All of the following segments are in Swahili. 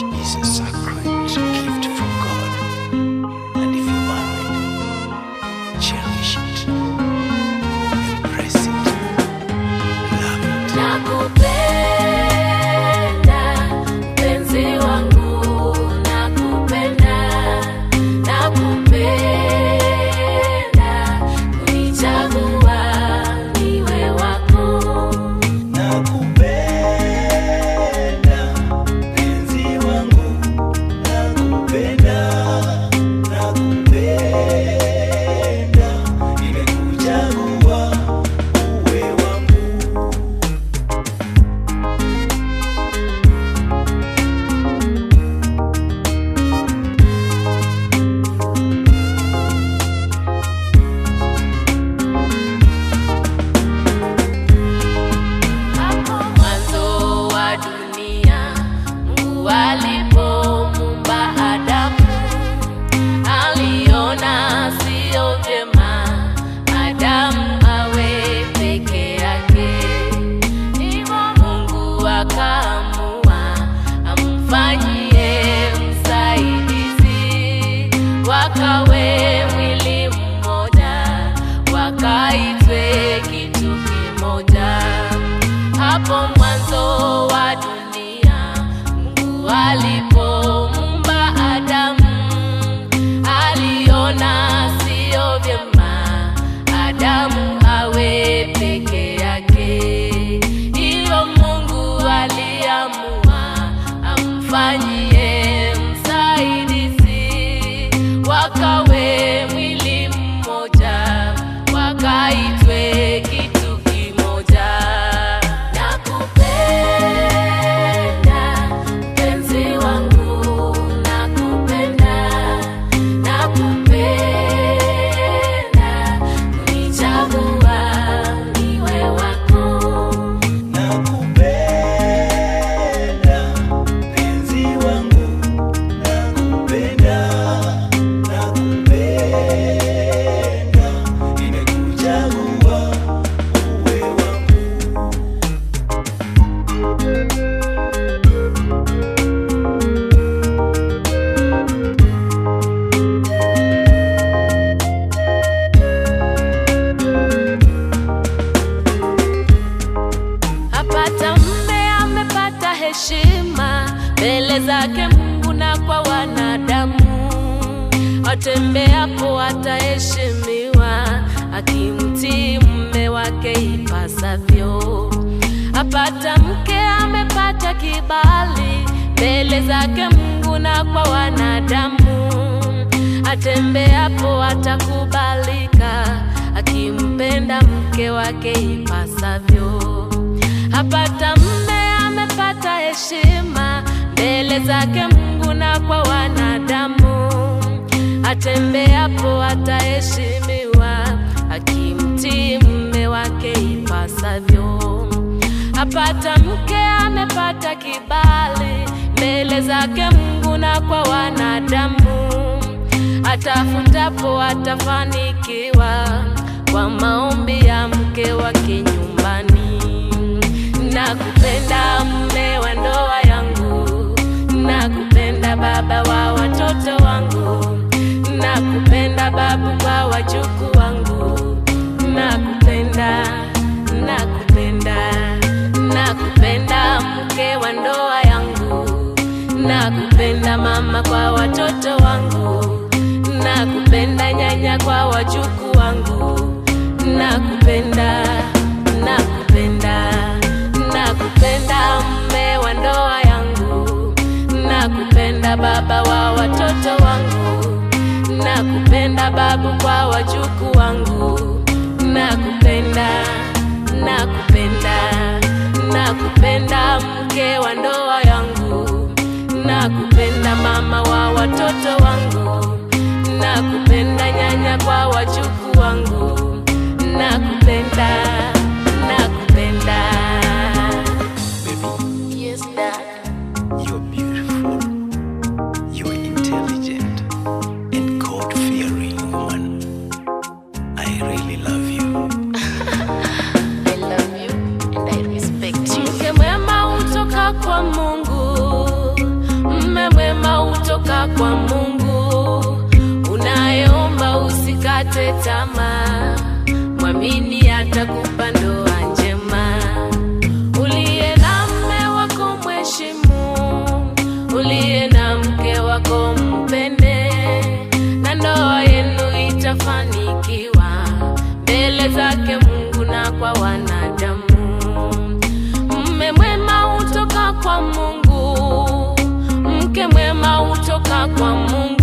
Marriage is a sacred gift from God, and if you're married, cherish it, embrace it, love it. Nakupenda mpenzi wangu, nakupenda, nakupenda, unichagua niwe wako. Nakupenda mpenzi wangu, nakupenda, nakupenda, nimekuchagua uwe wangu. Hapo mwanzo wa dunia, Mungu alipomuumba Adamu, aliona sio vyema Adamu awe peke yake. Hivyo Mungu akaamua amfanyie msaidizi, wakawe mwili mmoja, wakaitwe kitu kimoja. Hapo mwanzo wa dunia, Mungu alipomuumba Adamu, aliona sio vyema Adamu awe peke yake. Hivyo Mungu aliamua amfanyie msaidizi, wakawe mwili mmoja, wakaitwe kitu kimoja. Nakupenda mpenzi wangu, nakupenda, nakupenda, unichagua niwe wako. Nakupenda mpenzi wangu, nakupenda, nakupenda, nimekuchagua uwe wangu. Apata mme amepata heshima mbele zake Mungu na kwa wanadamu. Atembeapo ataheshimiwa, akimtii mume wake ipasavyo. Apata mke amepata kibali mbele zake Mungu na kwa wanadamu. Atembeapo atakubalika, akimpenda mke wake ipasavyo. Apata mme amepata heshima mbele zake Mungu na kwa wanadamu. Atembeapo ataheshimiwa, akimtii mume wake ipasavyo. Apata mke amepata kibali mbele zake Mungu na kwa wanadamu. Atafutapo atafanikiwa kwa maombi ya mke wake nyumbani. Nakupenda mme wa ndoa yangu, nakupenda baba wa watoto wangu, nakupenda babu kwa wajukuu wangu, nakupenda, nakupenda, nakupenda mke wa ndoa yangu, nakupenda mama kwa watoto wangu, nakupenda nyanya kwa wajukuu wangu, nakupenda, nakupenda, nakupenda mme wa ndoa yangu, nakupenda baba wa watoto wangu, nakupenda babu kwa wajukuu wangu, nakupenda, nakupenda, nakupenda mke wa ndoa yangu, nakupenda mama wa watoto wangu, nakupenda nyanya kwa wajukuu wangu, nakupenda, nakupenda. Baby, Yes, Dad. you're beautiful, you're intelligent, and God-fearing woman. I really love you. I love you and I respect you. Mke mwema hutoka kwa Mungu, tamaa, mwamini atakupa ndoa njema. Uliye na mme wako mheshimu, uliye na mke wako mpende, na ndoa yenu itafanikiwa mbele zake Mungu na kwa wanadamu. Mme mwema hutoka kwa Mungu, mke mwema hutoka kwa Mungu.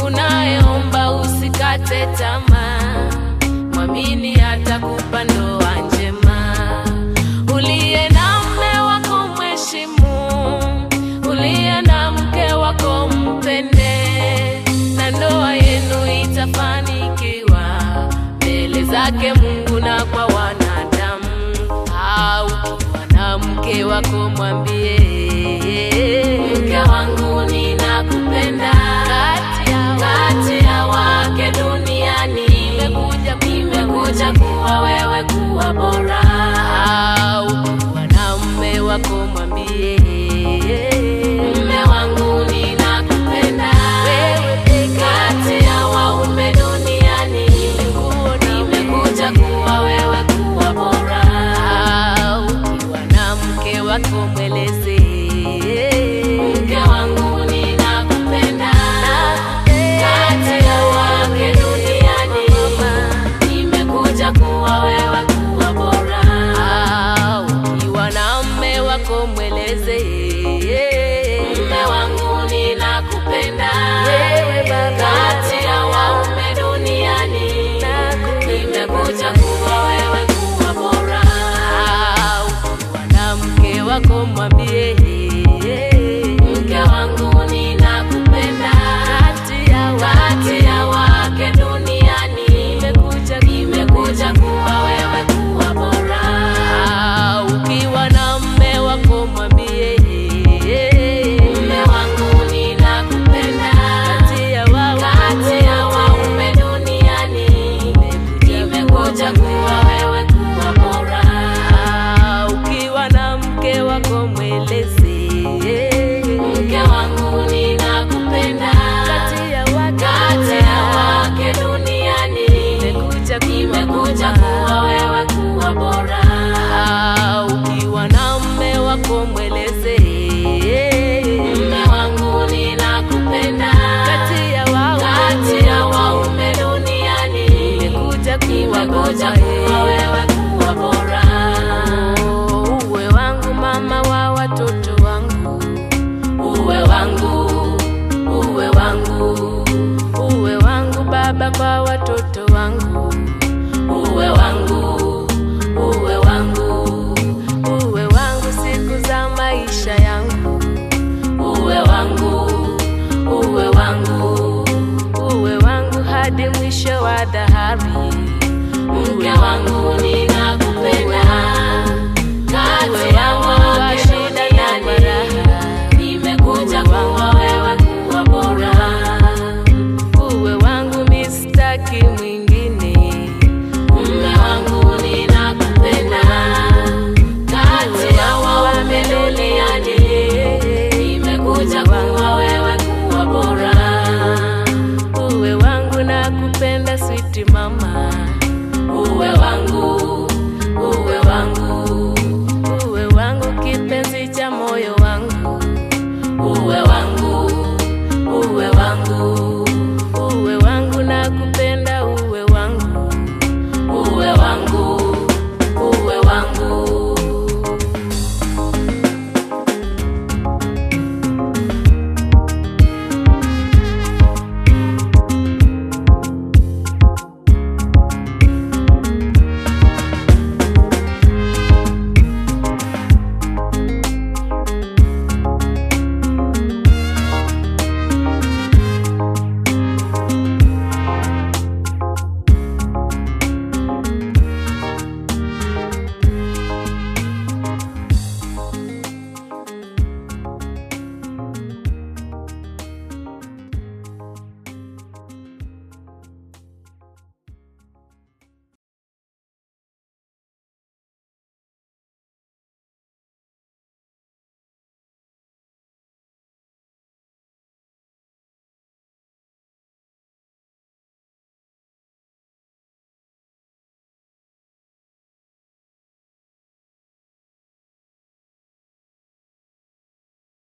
Unayeomba usikate tamaa, mwamini atakupa ndoa njema. Uliye na mme wako mheshimu, uliye na mke wako mpende, na ndoa yenu itafanikiwa mbele zake Mungu na kwa wanadamu. Au ukiwa na mke wako mwambie, mke wangu ninakupenda, kati ya wake duniani nimekuja kuwa wewe kuwa bora. Au ukiwa na mume wako mwambie, mume wangu ninakupenda, wewe pekee kati ya waume duniani nimekuja kuwa wewe kuwa bora. Ukiwa na mke wako mweleze